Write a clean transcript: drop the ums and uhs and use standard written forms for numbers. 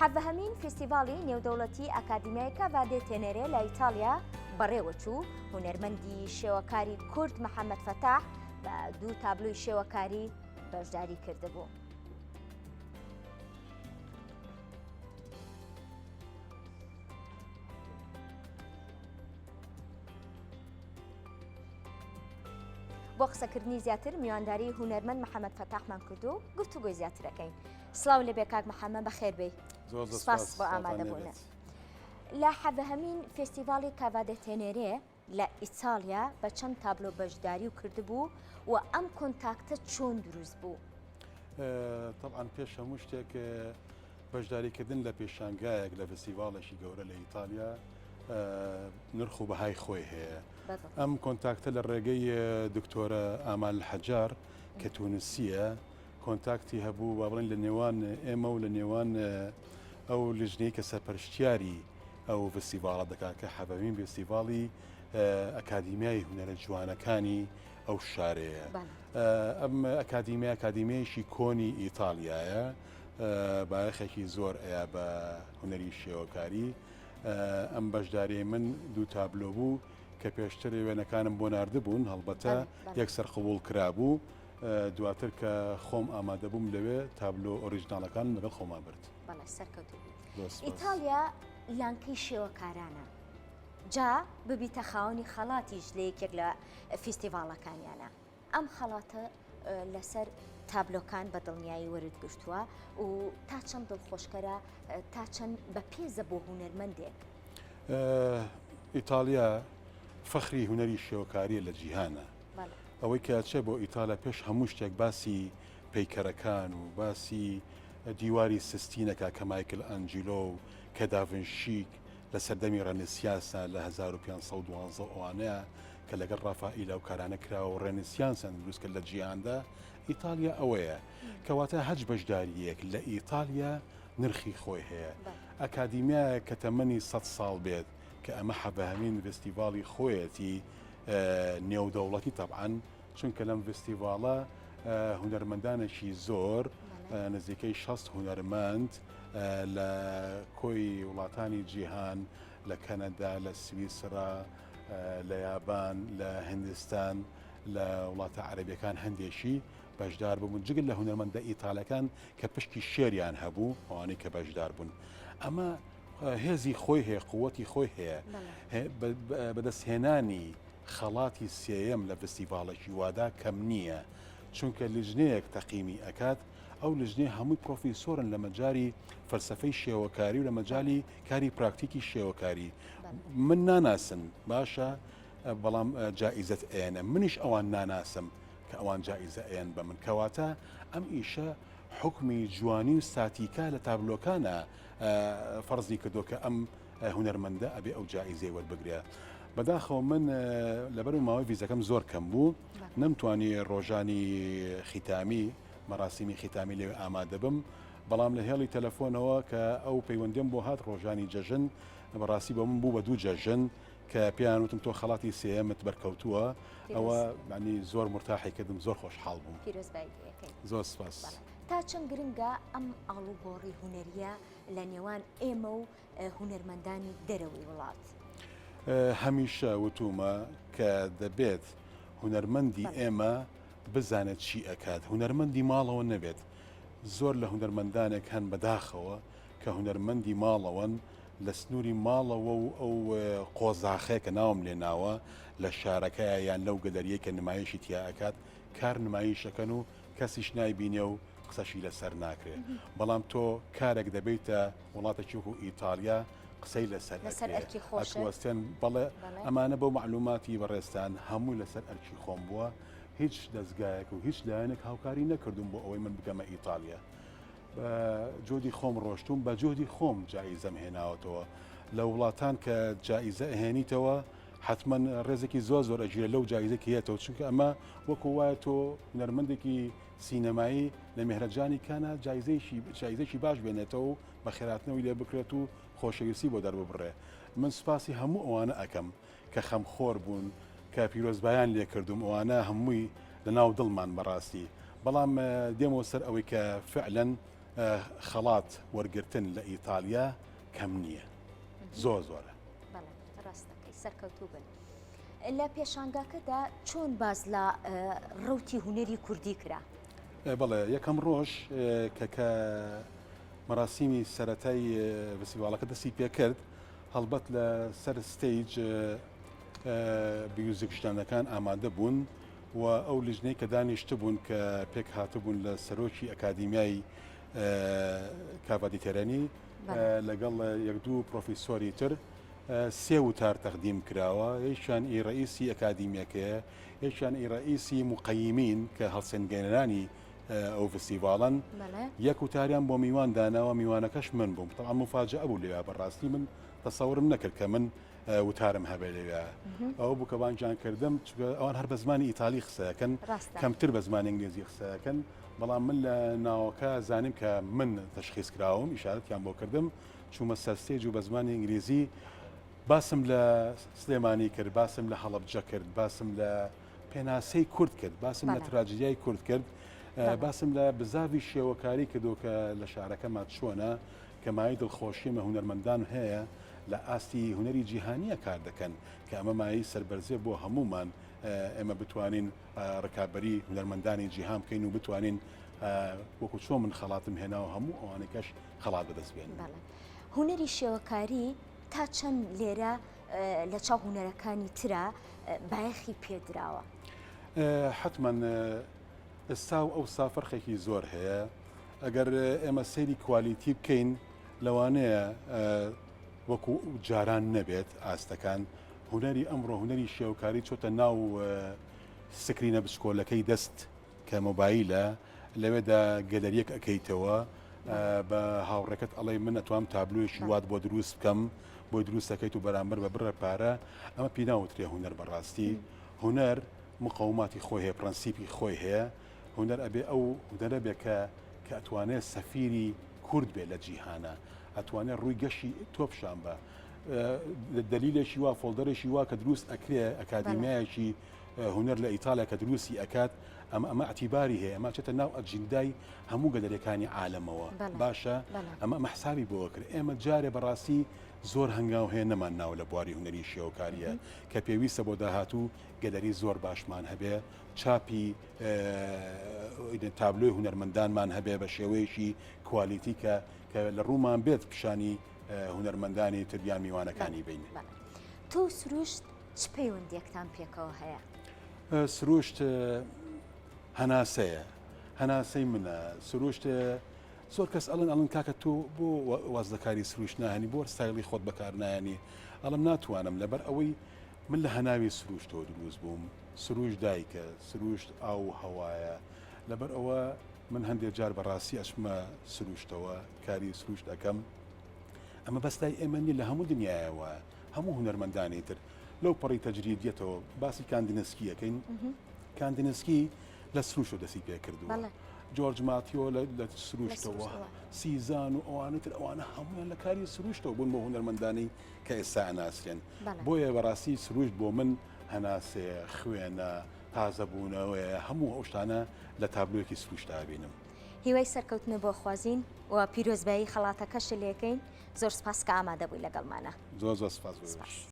حەڤدەهەمین فیستیڤاڵی نێودەوڵەتی ئەکادیمیای کاڤا دێ تێنێرێ لە ئیتاڵیا بەڕێوەچوو، هونەرمەندی شێوەکاری کورد محەمەد فەتاح بە دوو تابلۆی شێوەکاری بەشداری کردبوو. بۆ قسەکردنی زیاتر میوانداری هونەرمەند محەممەد فەتاحمان کردو و گفتوگۆی زیاترەکەین. سڵاو لێبێ کاک محەممە بەخێر بێی. سپاس بۆ ئامادەبوونت. لە حەڤەهەمین فێستیڤاڵی کاڤادێ تێنێرێ لە ئیتاڵیا بە چەند تابلۆ بەشداری و کردبوو و ئەم کۆنتاکتە چۆن دروست بوو؟ تەبعەن پێش هەموو شتێک بەشداریکردن لە پێشانگایەک لە فستیڤاڵێکی گەورە لە ئیتالیا نرخ و بەهای خۆی هەیە. ئەم کۆنتاکتە لە ڕێگەی دکتۆرە ئامال حەجار کە تونسیە کۆنتاکتی هەبوو با بڵێن لە نێوان ئێمە و لە نێوان ئەو لژنەی کە سەرپەرشتیاری ئەو فستیڤاڵە دەکات کە حەڤەمین فستیڤاڵی ئەکادیمیای هونەرە جوانەکانی ئەو شارەیە. ئەم ئەکادیمیا ئەکادیمیایەکی کۆنی ئیتالیایە بایەخێکی زۆر ئەیا بە هونەری شێوەکاری. ئەم بەشداریەی من دوو تابلۆ بوو کە پێشتر وێنەکانم بۆ ناردبوون هەڵبەتە یەکسەر قبوڵ کرابوو دواتر کە خۆم ئامادە بووم لەوێ تابلۆ ئۆریجناڵەکانم لەگەڵ خۆما برد. بەڵێ سەرکەوتوو بیت. ئیتاڵیا لانکەی شێوەکارانە جا ببیتە خاوەنی خەڵاتیش لە یەکێک لە فیستیڤاڵەکانیانە. ئەم خەڵاتە لەسەر تابلۆکان بە دڵنیایی وەرت گرتووە و تا چەند دڵخۆشکەرە تا چەند بەپێزە بۆ هونەرمەندێک؟ ئیتاڵیا فەخری هونەری شێوەکاریە لە جیهانە. ئەوەی کە ئەچێ بۆ ئیتالیا پێش هەموو شتێک باسی پەیکەرەکان و باسی دیواری سستینەکە کە مایکل ئەنجیلۆ و کە داڤنشیک لە سەردەمی ڕێنسیاسە لە 1512 ئەوانەیە کە لەگەڵ ڕافائیل ئەو کارانە کراوە و ڕێنسیانسیان دروست کرد لە جیهاندا ئیتالیا ئەوەیە کەواتە هەچ بەشداریەک لە ئیتالیا نرخی خۆی هەیە ئەکادیمیایە کە تەمەنی 100 ساڵ بێت کە ئەمە حەڤەهەمین ڤستیڤاڵی خۆیەتی نێودەوڵەتی تەبعەن چونکە لەم ڤستیڤاڵە هونەرمەندانێکی زۆر نزیکەی 60 هونەرمەند لە کۆی وڵاتانی جیهان لە کەنەدا لە سویسرا لە یابان لە هندستان لە وڵاتە عەربیەکان هەندێکی بەشدار ببوون جگە لە هونەرمەندە ئیتالەکان کە پشکی شێریان هەبوو ئەوانەی کە بەشدار بوون ئەمە هێزی خۆی هەیە، قوتی خۆی هەیە. بەدەستهێنانی خەڵاتی سێیەم لە فستیڤاڵێکی وادا کەم نییە، چونکە لیژنەیەک تەقیمی ئەکات، ئەو لیژنەیە هەمووی پرۆفیسۆرن لە مەجاری فەلسەفەی شێوەکاری و لە مەجالی کاری پراکتیکی شێوەکاری. من ناناسن باشە، بەڵام جائیزەت ئەیەنە منیش ئەوان ناناسم کە ئەوان جائیزە ئەیەن بە من. کەواتە ئەم ئیشە حوکمی جوانی و ستاتیکا لە تابلۆکانە فەرزی کردووە کە ئەم هونەرمەندە ئەبێ ئەو جائیزەی وەربگرێ. بەداخەوە من لەبەر ماوەی ڤیزەکەم زۆر کەم بوو نەمتوانی ڕۆژانی خیتامی مەراسیمی خیتامی لەوێ ئامادە بم بەڵام لە هێڵی تەلەفۆنەوە کە ئەو پەیوەندیم بۆ هات ڕۆژانی جەژن بەڕاستی بۆ من بوو بە دوو جەژن کە پێیان وتم تۆ خەڵاتی سێیەمت بەرکەوتووە ئەوە معنی زۆر مرتاحی کردم زۆر خۆشحاڵ بووم زۆر سپاس. تا چەند گرنگە ئەم ئاڵوگۆڕی هونەرییە لە نێوان ئێمە و هونەرمەندانی دەرەوەی وڵات؟ هەمیشە وتومە کە دەبێت هونەرمەندی ئێمە بزانێت چی ئەکات، هونەرمەندی ماڵەوە نەبێت، زۆر لە هونەرمەندانێک هەن بەداخەوە کە هونەرمەندی ماڵەوەن لە سنووری ماڵەوە و ئەو قۆزاخەیە کە ناوم لێ ناوە لە شارەکەیە یان لەو گەلەریەی کە نمایشی تیا ئەکات کار نمایش ئەکەن و کەسیش نایبینێ و قسەشی لەسەر ناکرێ بەڵام تۆ کارێک دەبیتە وڵاتێکی وەکو ئیتالیا قسەی لەسەر ئەکوەستێن بەڵێ ئەمانە بۆ معلوماتی بەڕێزتان هەمووی لەسەر ئەرکی خۆم بووە هیچ دەستگایەک و هیچ لایەنێک هاوکاری نەکردوم بۆ ئەوەی من بگەمە ئیتالیا بە جۆدی خۆم ڕۆشتوم بە جۆدی خۆم جایزەم هێناوەتەوە لە وڵاتان کە جایزە ئەهێنیتەوە حتمما ڕێزێکی زۆر زۆر ئەگیرێت لەو جایزە کە یەتەوە چونکە ئەمە وەکو وایە تۆ هونەرمەندێکی سینەمایی لە مێهرەجانی کانا جایزەیەکی جایزەیەکی باش بێنێتەوە و بەخێراتنەوەی لێ بکرێت و خۆشەویستی بۆ دەرببڕێ من سوپاسی هەموو ئەوانە ئەکەم کە خەمخۆر بوون کە پیرۆزبایان لێ کردوم ئەوانە هەمووی لە ناو دڵمان بەڕاستی بەڵام دێمەوە سەر ئەوەی کە فعلەن. خەڵات وەرگرتن لە ئیتالیا کەم نییە زۆر زۆرە. بەڵێ ڕاست دەکەی سەرکەوتوو بن. لە پێشانگاکەدا چۆن باس لە ڕەوتی هونەری کوردی کرا؟ بەڵێ یەکەم ڕۆژ کە کە مەراسیمی سەرەتای فستیڤاڵەکە دەستی پێکرد هەڵبەت لە سەر stage میوزیکژەنەکان ئامادە بوون و ئەو لیژنەی کە دانیشتبوون کە پێک هاتبوون لە سەرۆکی ئەکادیمیای کاڤادی تێرانی لەگەڵ یەک دوو پرۆفیسۆری تر سێ وتار تەقدیم کراوە یەکیان ئی ڕئیسی ئەکادیمیەکەیە یەکیان ئی ڕئیسی مقەیمین کە هەڵسەنگێنەرانی ئەو فستیڤاڵن یەک وتاریان بۆ میوان داناوە میوانەکەش من بووم طبعا مفاجئە بوو لەوێ بەڕاستی من تەسەورم نەکرد کە من وتارم هەبێ لەوێ ئەوە بوو کە بانگیان کردم چونکە ئەوان هەر بە زمانی ئیتالی قسەکەن کەمتر بە زمانی ئینگلیزی قسەکەن بەڵام من لە ناوەکە زانیم کە من تەشخیص کراوم ئیشارەتیان بۆ کردم چوومە سەر stage و بە زمانی ئینگلیزی باسم لە سلێمانی کرد باسم لە هەڵەبجە کرد باسم لە پێناسەی کورد کرد باسم لە تراجیدیای کورد کرد باسم لە بزاڤی شێوەکاری کردو کە لە شارەکەمان چۆنە کە مایەی دڵخۆشیمە هونەرمەندان هەیە لە ئاستی هونەری جیهانیە کار دەکەن کە ئەمە مایەی سەربەرزیە بۆ هەموومان ئێمە بتوانین ڕکابەری هونەرمەندانی جیهان بکەین و بتوانین وەکو چۆن من خەڵاتم هێناوە هەموو ئەوانەکەش خەڵات بەدەست بێنن. بەڵێ هونەری شێوەکاری تا چەند لێرە لە چاو هونەرەکانی ترا بایەخی پێدراوە؟ حەتمەن ئێستا و ئەوسا فەرقێکی زۆر هەیە ئەگەر ئێمە سەیری quality بکەین لەوانەیە وەکو جاران نەبێت ئاستەکان هونەری ئەمڕۆ هونەری شێوکاری چۆتە ناو screen ە بچکۆلەکەی دەست کە مۆبایلە لەوێدا گەلەریەک ئەکەیتەوە بە هاوڕێکەت ئەڵێ من ئەتوام تابلۆیەکی وات بۆ دروست بکەم بۆی دروست دەکەیت و بەرامبەر بە بڕە پارە ئەمە پیناوترێ هونەر بەڕاستی هونەر مقەوماتی خۆی هەیە پرەنسیپی خۆی هەیە هونەر ئەبێ ئەو هونەرە بێ کە کە ئەتوانێ سەفیری کورد بێ لە جیهانە ئەتوانێ ڕووی گەشی تۆ پیشان بە دەلیلێکی وا folder ێکی وا کە دروست ئەکرێ ئەکادیمیایەکی هونەر لە ئیتالیا کە دروستی ئەکات ئەمە ئەمە ئەتیباری هەیە ئەمە چێتە ناو ئەجیندای هەموو گەلەریەکانی عالەمەوە باشە ئەمە ئەمە حسابی بۆ کرد ئێمە جارێ بەڕاستی زۆر هەنگاو هەیە نەمان ناوە لە بواری هونەری شێوەکاریە کە پێویستە بۆ داهاتوو گەلەری زۆر باشمان هەبێ چاپی تابلۆی هونەرمەندانمان هەبێ بە شێوەیەکی quality کە کە لە ڕوومان بێت پیشانی هونەرمەندانی تر یان میوانەکانی بین. تۆ سروشت چ پەیوەندیەکتان پێکەوە هەیە؟ سروشت هەناسەیە هەناسەی منە سروشت زۆر کەس ئەڵێن ئەڵێن کاکە تۆ بۆ واز لە کاری سروشت ناهێنی بۆ ستایلی خۆت بەکار نایەنی ئەڵم ناتوانم لەبەر ئەوەی من لە هەناوی سروشتەوە دروست بووم سروشت دایکە سروشت ئاو و هەوایە لەبەر ئەوە من هەندێک جار بەڕاستی ئەچمە سروشتەوە کاری سروشت ئەەکەم ئەمە بەس لای ئێمە نیە لە هەموو دنیایەوە هەموو هونەرمەندانی تر لەو پەڕی تەجریدیەتەوە باسی کاندنسکی ئەەکەین کاندنسکی لە سروشتەوە دەستی پێکردووە جۆرج ماتیۆ لە سروشتەوە سیزان و ئەوانە تر ئەوانە هەمویان لە کاری سروشتەوە بوون بۆ هونەرمەندانی کە ئێستا ئەناسرێن بۆیە بەڕاستی سروشت بۆ من هەناسەیە خوێنە تازەبوونەوەیە هەموو ئەو شتانە لە تابلۆیەکی سروشتا بینم. هیوای سەرکەوتنت بۆ خوازین و پیرۆزبایی خەڵاتەکەشت لێکەین زۆر سپاس کە ئامادە بووی لەگەڵمانا. زۆر زۆر سپاس بۆ ئێوەش.